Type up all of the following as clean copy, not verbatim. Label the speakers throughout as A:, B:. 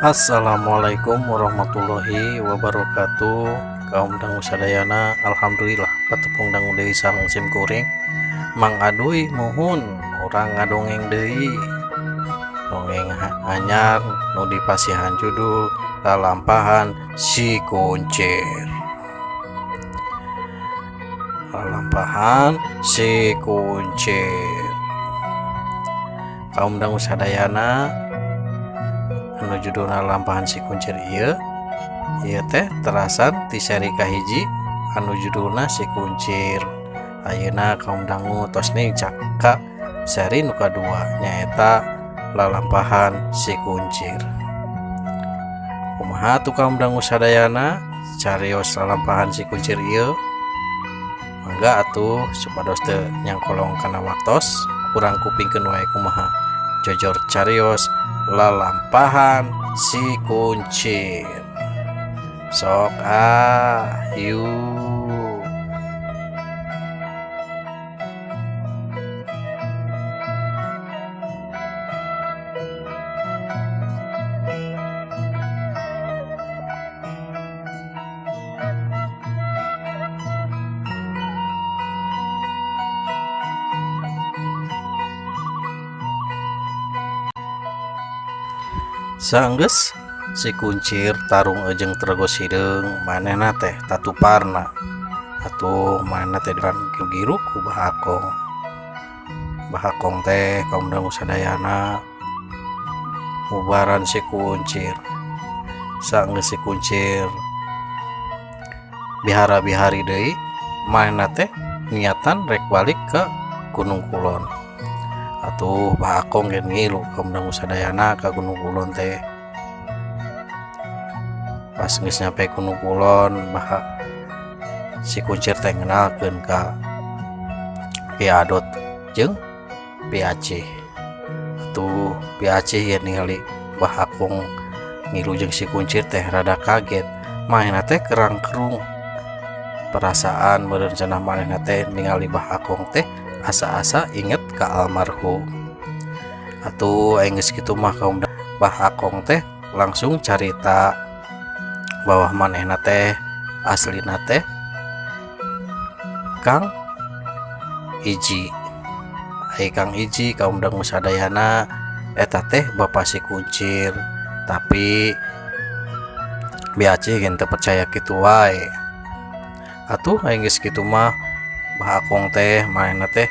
A: Assalamualaikum warahmatullahi wabarakatuh. Kaum dangu sadayana, alhamdulillah patepung dangu deui sareng sim kuring Mang Aduy. Muhun urang ngadongeng deui, dongeng anyar nu dipasihan judul Lalampahan Si Kuncir. Lalampahan Si Kuncir, kaum dangu sadayana, anu judulna Lampahan Si Kuncir ieu, ieu teh terasan ti seri kahiji anu judulna Si Kuncir. Ayeuna kaum dangu tos nincak ka seri nu kadua, nyaeta Lalampahan Si Kuncir. Kumaha tuh, kaum dangu sadayana, carios Lalampahan Si Kuncir ieu? Mangga atuh, supados teu nyangkolong kana waktos, kurang kupingkeun wae kumaha jojor carios Lalampahan Si Kuncir. Sok ah, yuk. Sanggeus Si Kuncir tarung jeung Turgo Hideung, manehna teh tatuparna. Atuh manehna teh giru ku Bah Akong. Bah Akong teh, kaum dangu sadayana, mubaran Si Kuncir. Sanggeus Si Kuncir bihara-bihari deui, manehna teh niatan rek balik ke Gunung Kulon. Atuh Bah Akong ge ngilu, kaum dangu sadayana, ka Gunung Kulon teh. Pas geus nyampe Gunung Kulon, bah Si Kuncir teh ngenalkeun ka Ki Adot jeung Bi Acih. Atuh Bi Acih ye ningali Bah Akong ngilu jeung Si Kuncir teh rada kaget. Manehna teh kerang-kerung perasaan meureun cenah manehna teh ningali Bah Akong teh asa-asa inget ka almarhum. Atuh geus kitu mah, kaum, Bah Akong teh langsung carita bahwa manehna teh aslina teh Kang Iji. Ai Kang Iji, kaum dangu sadayana, eta teh bapak Si Kuncir, tapi Bi Acih gen teu percaya kitu wae. Atuh geus kitu mah, Bah Akong teh manehna teh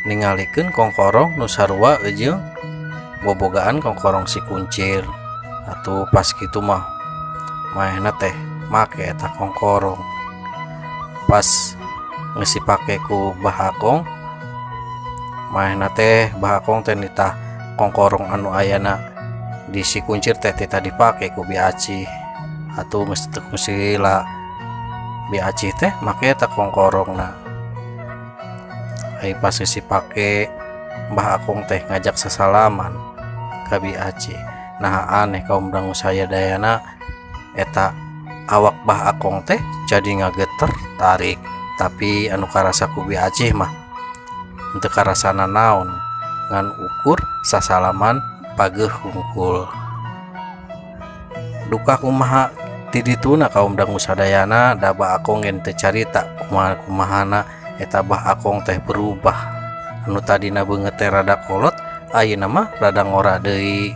A: ningalikeun kongkorong nu sarua jeung bobogaan kongkorong Si Kuncir. Atuh pas kitu mah manehna teh make eta kongkorong. Pas geus dipake ku Bah Akong, manehna teh, Bah Akong teh nitah kongkorong anu ayana di Si Kuncir teh titah dipake ku Bi Acih. Atuh geus teu lila Bi Acih teh make eta kongkorongna. Ai pas geus dipake, Mbah Akong teh ngajak sasalaman ka Bi Acih. Nah, aneh, kaum dangu sadayana, eta awak Bah Akong teh jadi ngageter tarik, tapi anu karasa ku Bi Acih mah henteu karasana naon, ngan ukur sasalaman pageuh hungkul. Duka kumaha ti dituna, kaum dangu sadayana, da Bah Akong ge teu carita kumaha kumahana eta Bah Akong teh berubah. Anu tadina beungeut teh rada kolot, ayeuna mah rada ngora deui.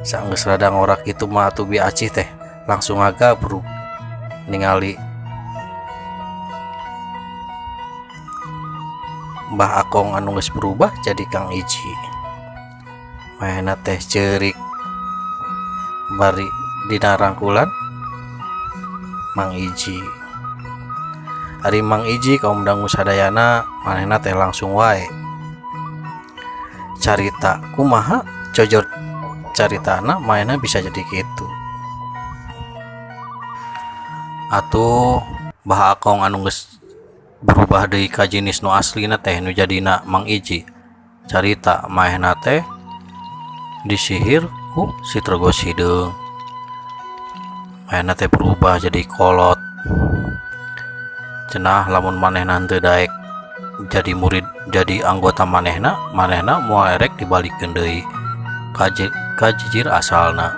A: Saenggeus rada ngora kitu mah, atuh Bi Acih teh langsung ngagabrug ningali Mbah Akong anu geus berubah jadi Kang Iji. Manehna teh ceurik bari dina rangkulan Mang Iji. Ari Mang Iji, kaum dangu sadayana, manehna teh langsung wae carita kumaha jojor caritana manehna bisa jadi kitu. Atuh Bah Akong anu geus berubah deui ka jenis nu aslina teh, nu jadina Mang Iji, carita manehna teh disihir ku si Turgo Hideung. Manehna teh berubah jadi kolot cenah, lamun manehna henteu daek jadi murid, jadi anggota manehna, manehna moal erek dibalikeun deui ka jijir asalna.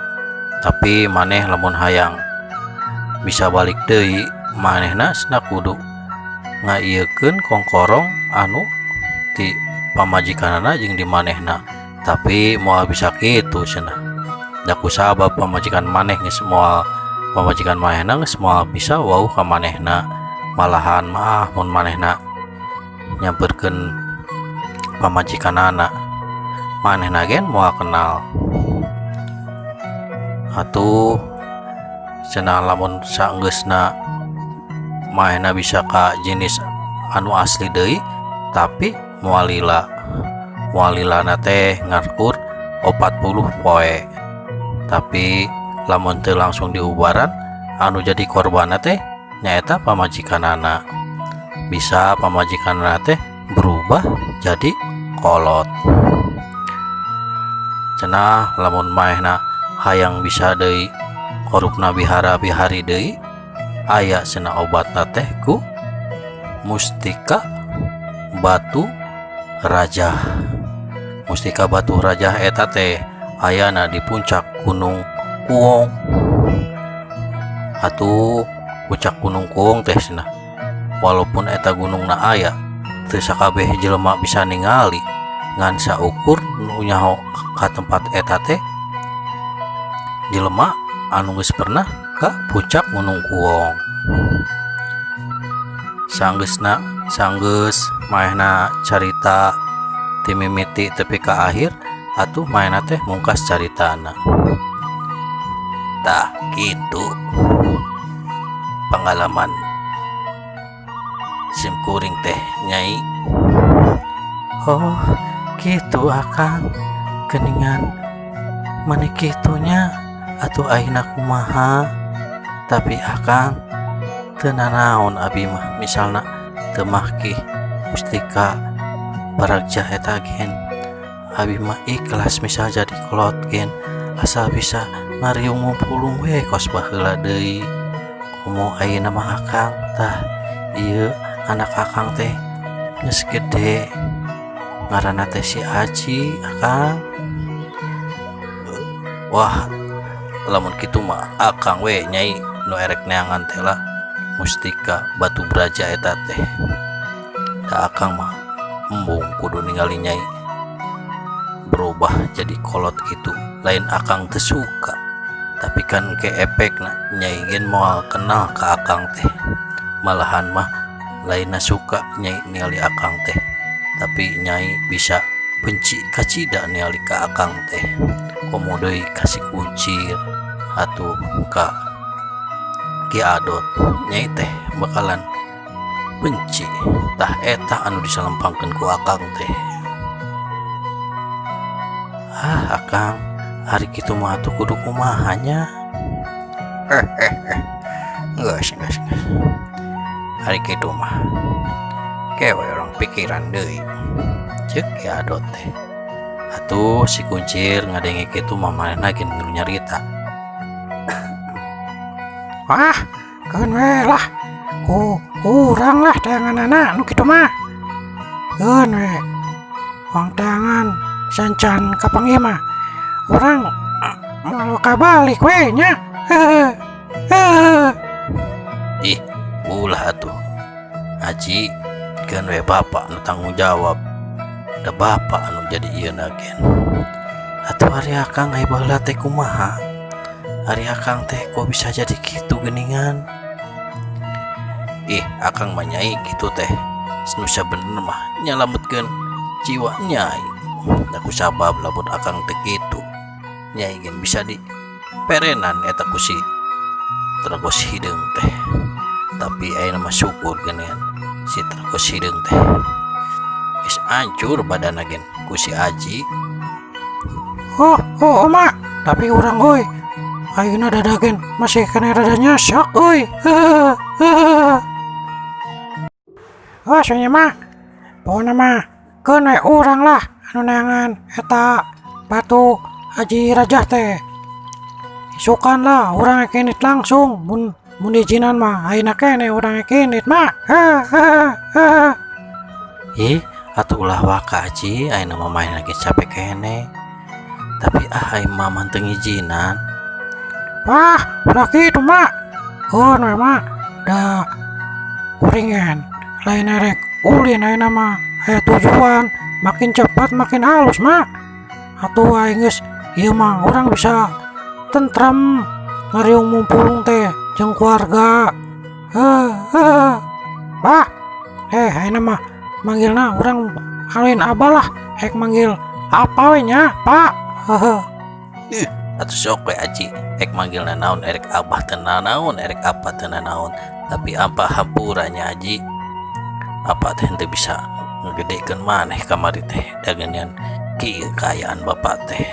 A: Tapi maneh lamun hayang bisa balik deui manehna cenah kudu ngaieukeun kongkorong anu ti pamajikanana jeung di manehna, tapi moal bisa kitu cenah da kusabab pamajikan maneh geus moal, pamajikan manehna geus moal bisa wawuh ka manehna. Malahan mah mun manehna nyamperkeun pamajikanana, manehna gen moal kenal. Atuh cenah lamun saenggeusna manehna bisa ka jenis anu asli deui, tapi moal lila, moal lilana teh ngakur 40 poe. Tapi lamun teu langsung diubaran, anu jadi korbanna teh nyaeta pamajikanana, bisa pamajikanana teh berubah jadi kolot. Cenah lamun manehna hayang bisa deui korupna bihara bihari deui, aya cenah obatna teh ku mustika batu rajah. Mustika batu rajah eta teh ayana di puncak Gunung Kuong. Atuh puncak Gunung Kuong teh cenah walaupun eta gunungna aya, teu sakabeh jelema bisa ningali, ngan saukur nu nyaho ka tempat eta teh jelema anu geus pernah ka puncak Gunung Kuong. Sanggeusna, sanggeus manehna carita ti mimiti tepi ka akhir, atuh manehna teh mungkas caritana. Tah, kitu pengalaman sim kuring teh, Nyai. Oh kitu, Akang, geuningan maneh kitu nya. Atuh ayeuna kumaha? Tapi Akang, teu nanaon abi mah misalna teu make mustika baragja eta gen abi mah ikhlas misal jadi kolot gen, asal bisa ngariung ngumpulung we kos baheula deui. Komo ayeuna mah, Akang, tah ieu anak Akang teh geus gede, ngaranna teh si Aji, Akang. Wah, lamun kitu mah Akang we, Nyai, nu erek neangan teh lah mustika batu braja eta teh. Da Akang mah embung kudu ningali Nyai berubah jadi kolot gitu. Lain Akang teu suka, tapi kan ke efekna Nyai gen moal kenal ka Akang teh. Malahan mah lainna suka Nyai ningali Akang teh, tapi Nyai bisa benci kacida ningali ka Akang teh, komo deui ka si Kuncir atuh ka Ki Adot, Nyai teh bakalan benci. Tah, eta anu disalempangkeun ku Akang teh. Ah, Akang, ari kitu mah atuh kudu kumaha nya? Geus, geus, geus, ari kitu mah ke we urang pikiran deui, ceuk Ki Adot teh. Atuh si Kuncir ngadenge kitu mah manehna gen ngilu nyarita.
B: Wah, keun we lah ku urang lah teanganana nu kitu mah. Keun we urang teangan, sancan kapanggih mah urang moal kabalik we nya.
A: Ih, ulah atuh, Aji, keun we bapak nu tanggung jawab, da bapak anu jadi ieu gen. Atuh ari Akang aya baheula teh kumaha? Ari Akang teh kok bisa jadi kitu geuningan? Ih, Akang mah, Nyai, kitu teh nu sabenerna mah nyalametkeun jiwa Nyai. Da kusabab lamun Akang teu kitu, Nyai gen bisa di perenan eta ku si Tragos Hideung teh. Tapi ayeuna mah syukur geuningan si Tragos Hideung teh geus hancur badanna gen ku si Aji.
B: Oh, mak, tapi urang euy ayeuna dada gen masih keneh rada nyesek euy. Oh, nya mah pokona mah keun we urang lah anu neangan eta batu Haji Rajah teh. Isukan lah urang indit langsung, mun mun diizinan mah ayeuna keneh urang indit mah.
A: Ih, atuh ulah waka, Aji, ayeuna mah manehna ge capek keneh. Tapi ah, ai Mama teu ngijinan.
B: Wah, ulah kitu mak. Oh, we mak. Da kuringan lain erek ulin ayeuna mah aya tujuan makin cepat makin halus mak. Atuh aing geus ieu mah urang bisa tentram ngariung mumpulung teh jeung keluarga. Heh, heh. Bah, ayeuna mah manggilna urang lain abah lah, rek manggil apa we nya, Pak. Hehe.
A: Ih, atuh sok we Aji, rek manggilna naon, erek abah teu nanaon, erek apa teu nanaon. Tapi apa hampura nya Aji? Apa teh henteu bisa ngegedekeun maneh kamari teh dageunian kieu kaayaan bapak teh.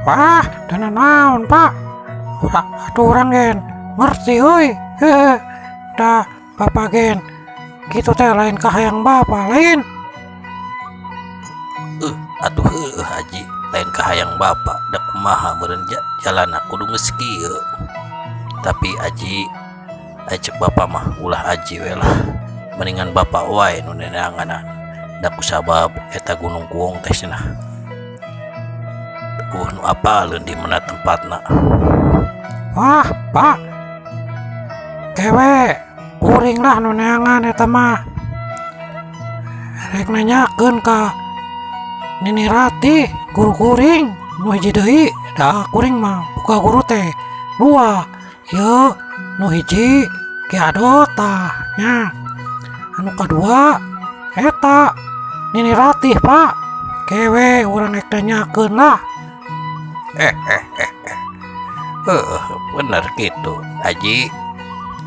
B: Wah, teu nanaon, Pak. Ora atuh urang gen ngerti euy. Hehe. Da bapak gen kitu teh lain kahayang bapak lain.
A: Atuh heueuh Haji, lain kahayang bapak da kumaha meureun jalana kudu geus kieu. Tapi Aji, ai cek bapak mah ulah Aji we lah. Mendingan bapak wae nu neanganan. Da kusabab eta Gunung Kuong teh cenah. Eueuh nu apaleun di mana tempatna.
B: Wah, Pak. Kewe kuring lah nu neangan eta mah. Rek nanyakeun ka Nini Ratih, guru kuring nu hiji deui, da kuring mah buka guru teh dua. Ieu nu hiji Ki Adot tah nya. Anu kadua eta Nini Ratih, Pak. Kewe urang rek nanyakeun lah.
A: Heueuh, bener kitu Aji.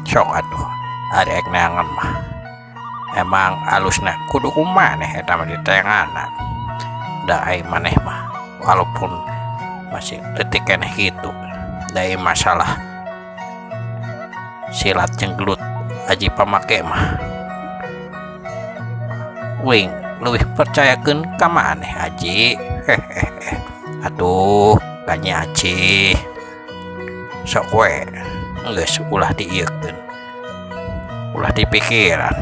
A: Sok atuh ari rek neangan mah. Emang alusna kudu ku maneh eta mah diteanganan. Da ai maneh mah walaupun masih leutik keneh kitu, da ieu masalah silat jeung gelut Aji pamake mah wing leuwih percayakeun ka maneh Aji. Hehehe. Atuh ka Nyi Aji sok we geus ulah diieukeun, ulah dipikiran,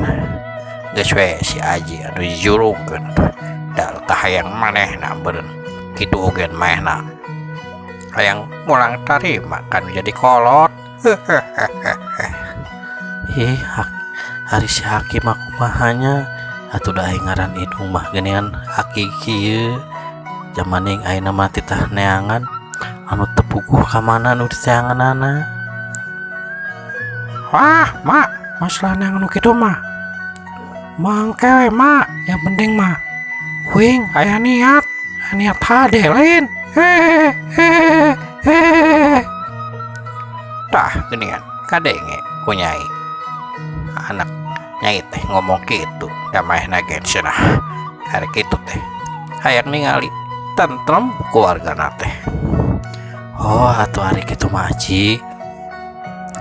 A: geus we si Aji anu dijurungkeun da kahayang manehna meureun kitu oge manehna hayang mulang tarima kan jadi kolot. Ih, hari si Hakim mah kumaha nya atuh da aing ngaran indung mah geuningan aki kieu jamaning ayeuna mah titah neangan anu teu puguh ka mana nu diteanganana.
B: Wah, mak, masalah neangan nu kitu mah mangke we mak, yang penting mah wing aya niat, niat hade lain. Hehehe.
A: Tah geuningan kadenge ku nyai. Anak nyai teh ngomong kitu da manehna ge cenah ari kitu teh hayang ningali tentrem keluargana teh. Oh, atuh ari kitu mah Aji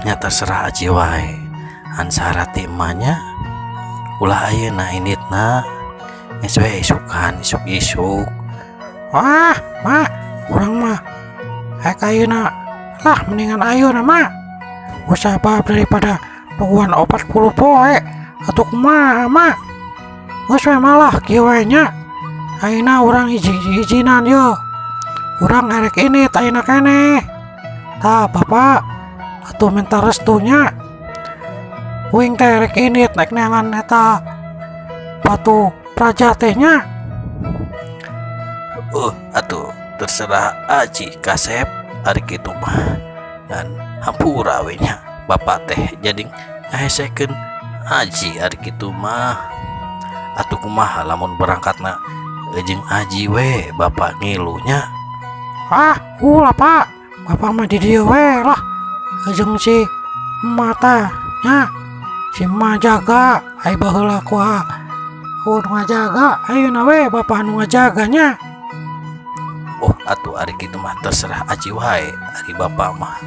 A: nya terserah Aji wae. Ansara ti emak nya ulah ayeuna inditna geus we isukan isuk-isuk.
B: Wah, mak, urang mah rek ayeuna lah mendingan ayeuna mak. Usah daripada nungguan 40 poe atuh kumaha mak. Geus we malah kieu we nya. Ayeuna urang hiji-hijinan ye. Urang erek ini ayeuna keneh. Tah bapak atuh minta restunya. Uing teh rek indit naik neangan eta batu praja teh nya.
A: Atuh terserah Aji kasep ari kitu mah. Dan hampura we nya bapak teh jadi ngahesekeun Aji ari kitu mah. Atuh kumaha lamun berangkatna jeung Aji we bapak ngilunya.
B: Ah, ulah Pak. Bapak mah di dieu we lah. Jeung si emak tah nya. Si emak jaga ai baheula ku nu ngajaga ayeuna we bapak nu ngajaganya.
A: Oh, atuh ari kitu mah terserah Aji wae ari bapak mah.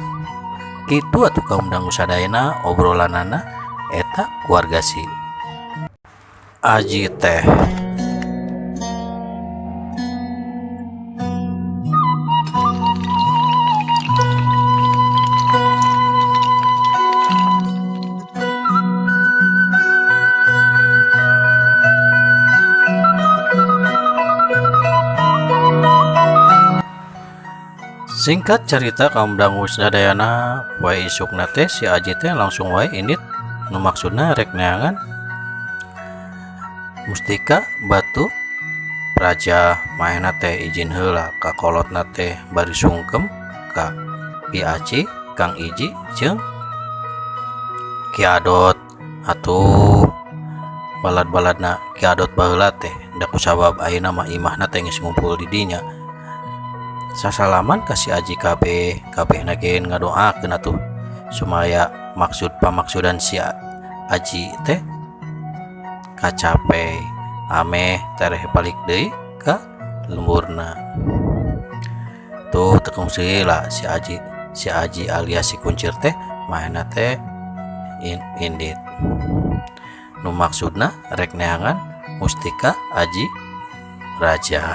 A: Kitu atuh kaum dangu sadayana obrolanana eta keluarga si Aji teh. Singkat cerita kaum dangu sadayana, poe isukna teh si Aji teh langsung wae indit nu maksudna rek neangan mustika batu raja. Manehna teh izin heula ka kolotna teh bari sungkem ka Ki Aci, Kang Iji jeung Ki Adot. Atuh balad-baladna Ki Adot baheula teh da kusabab ayeuna mah imahna teh geus ngumpul di dinya. Sasalaman ka si Aji kabeh, kabehna ge ngadoakeun atuh sumaya maksud pamaksudan si Aji teh kacape ameh tereh balik deui ka lemburna. Tuh teu kungsi lah si Aji alias si Kuncir teh manehna teh indit nu maksudna rek neangan mustika Aji Raja.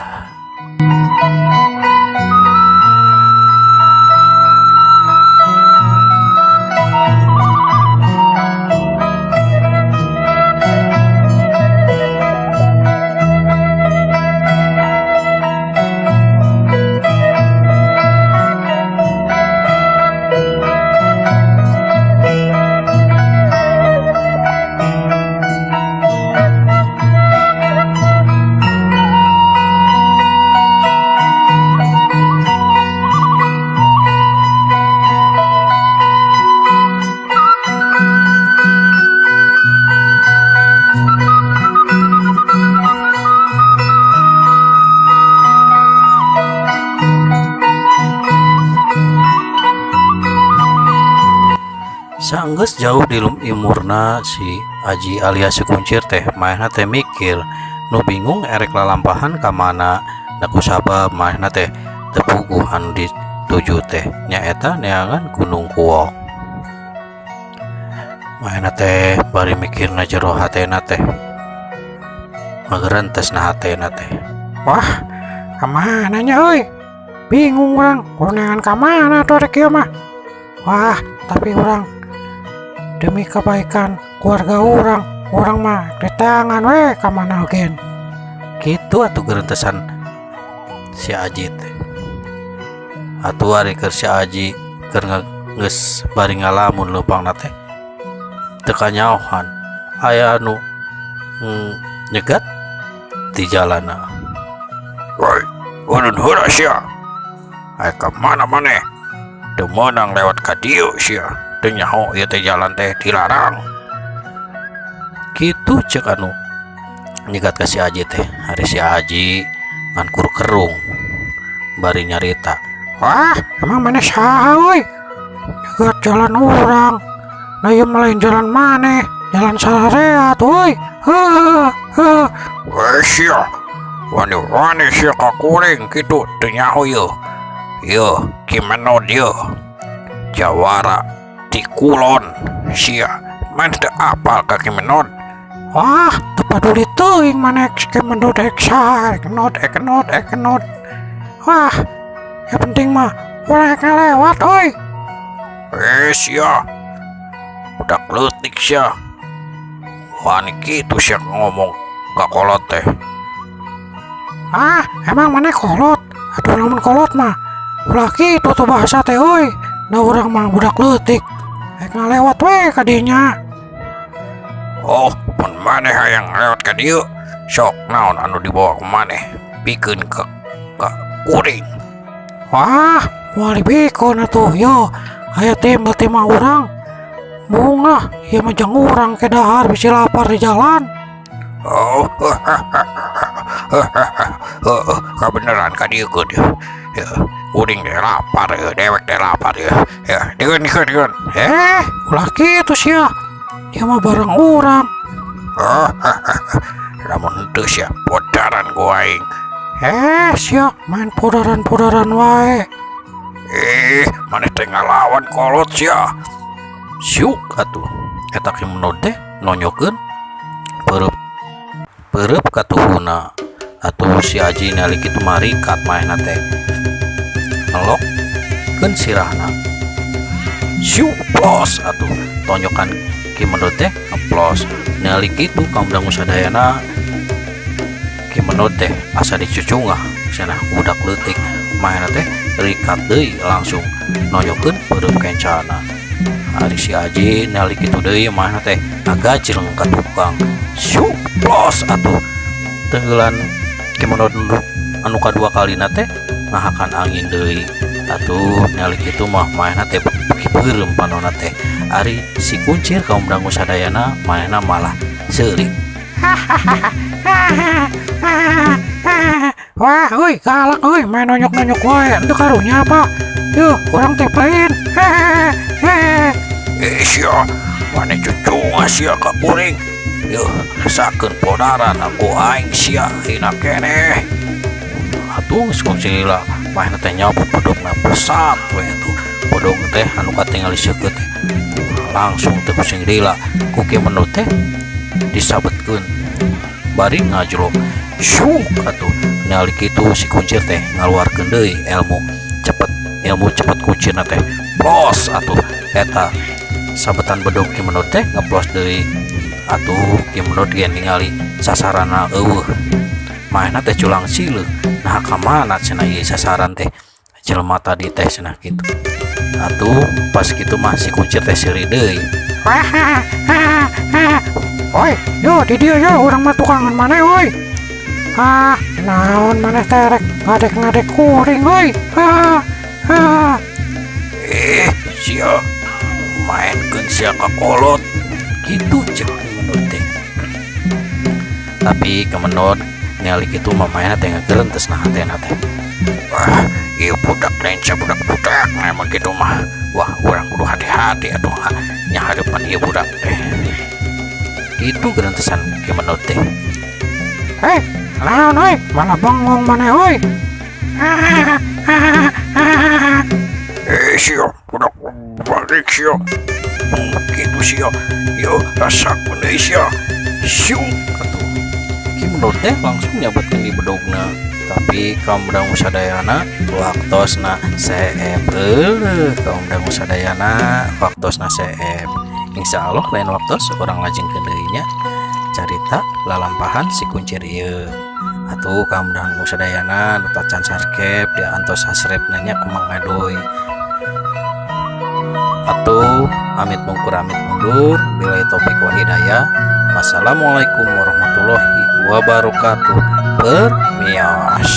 A: Sanggeus jauh di imurna si Aji alias si Kuncir teh, manehna teh mikir nu bingung erek lalampahan ka mana da kusabab manehna teh teu puguh anu dituju teh nyaeta neangan Gunung Kuok. Manehna teh bari mikirna jero hatena teh magerentesna hatena teh.
B: Wah, kamana nya euy? Bingung urang, kudu neangan ka mana tuh rek ieu mah. Wah, tapi urang demi kebaikan keluarga urang, urang mah diteangan we ka mana oge.
A: Kitu atuh gerentesan si Aji teh. Atuh ari keur si Aji keur geus bari ngalamun leumpangna teh teu kanyaohan aya anu nyegat di jalanna.
C: Woi, ulun heula sia. Aya ka mana maneh? Teu meunang lewat ka dieu sia. Teu nyaho ieu teh jalan teh dilarang.
A: Kitu cek anu nyegat ka si Aji teh. Ari si Aji ngan kur kerung bari nyarita.
B: Wah, emang maneh saha euy? Nyegat jalan urang. Nah ieu mah lain jalan maneh, jalan sareat euy. Heuh, heuh.
C: Weh sia. Wani-wani sia ka kuring kitu teu nyaho ieu. Ieu Ki Menod ieu. Jawara ti kulon sia. Maneh teu apal ka Ki Menod?
B: Wah, teu paduli teuing maneh Ki Menod ek saha, ek nod, ek nod, ek nod. Wah, yang penting mah urang rek ngalewat euy.
C: Eh sia. Budak leutik sia. Wani kitu sia ngomong ka kolot teh.
B: Ah, emang maneh kolot? Atuh lamun kolot mah ulah kitu tuh bahasa teh euy. Da urang mah budak leutik. Rek ngalewat we ka dinya.
C: Oh, mun maneh hayang lewat ka dieu, sok naon anu dibawa ku maneh pikeun ka kuring.
B: Wah, moal dibikeun atuh yo. Aya timbel ti mah urang. Bungah, ieu mah jang urang ke dahar bisi lapar di jalan.
C: Oh, kabeneran ka dieu keun ya. Ya, kuring teh lapar ya, dewek teh lapar ya. Ya, dikeun dikeun dikeun.
B: Eh, ulah kitu sia. Ieu mah barang urang.
C: Oh, lamun henteu sia podaran ku aing.
B: Eh, sia main podaran-podaran wae.
C: Eh, maneh teh ngalawan kolot sia.
A: Siuk atuh eta Ki Menod teh nonyokeun peureub peureub ka tuhuna. Atuh si Aji nalik kitu marikat manehna teh ngelokkeun sirahna. Siuk plos atuh tonyokan Ki Menod teh ngeplos. Nalik kitu kaum dangu sadayana Ki Menod teh asa dicucungah cenah budak leutik, manehna teh rikat deui langsung nonyokeun peureum kencana. Ari si Aji ningali kitu deui, manehna teh ngagajleng ka tukang, syuk plos atuh tenggelan. Ki Menod anu kadua kalina teh ngahakan angin deui. Atuh ningali kitu mah manehna teh beuki peureum panonna teh. Ari si Kuncir, kaum dangu sadayana, manehna malah seuri.
B: Wah, euy, galak euy, main nonyok-nonyok wae, henteu karunya apa? Yuh, urang teh lain. Hehehe.
C: Eh, sia, maneh cucungah sia ka kuring. Yeuh, rasakeun podaran ku aing sia hina keneh.
A: Atuh geus kungsi lila manehna teh nyabut bedogna, pesat we atuh bedog teh anu katingali seukeut teh. Langsung teh kusing lila ku Ki Menod teh disabetkeun bari ngajlok, syuk atuh. Ningali kitu si Kuncir teh ngaluarkeun deui ilmu cepet, ilmu cepet kuncirna teh, plos atuh eta sabetan bedog Ki Menod teh ngeplos deui. Atuh Ki Menod ge ningali sasarana euweuh, manehna teh culang cileung, nah ka mana cenah ieu sasaran teh, jelema tadi teh cenah kitu. Atuh pas kitu mah si Kuncir teh seuri deui.
B: Wah, oi, yo di dieu yo urang mah tukangan maneh euy. Ah, naon maneh teh rek ngadek-ngadek kuring euy. Ah, ah.
C: Eh, sia, mainkeun sia ka kolot.
A: Gitu cek Ki Menod teh. Tapi Ki Menod ningali kitu mah manehna teh ngagerentes nah hatena teh.
C: Wah, ieu budak lenca, budak-budak memang kitu mah. Wah, urang kudu hati-hati atuh nya hareupan ieu budak teh.
A: Gitu gerentesan Ki Menod teh.
B: Eh, naon euy, malah bengong maneh euy. Ah, ah, ah.
C: Eh, sia, budak balik sia. Kitu sia. Yo, rasakeun deui sia.
A: Syuk atuh Ki Menod teh langsung nyabetkeun di bedogna. Tapi kaum dangu sadayana, waktosna seep eueuh. Kaum dangu sadayana, waktosna seep. Insya Allah lain waktos urang lajengkeun deui nya carita lalampahan si Kuncir ieu. Atuh kaum dangu sadayana nu tacan subscribe, diantos subscribe nya ku Mang Adoy. Atuh amit mungkur, amit mundur, billahi taufik wa hidayah. Wassalamualaikum warahmatullahi wabarakatuh. Permios.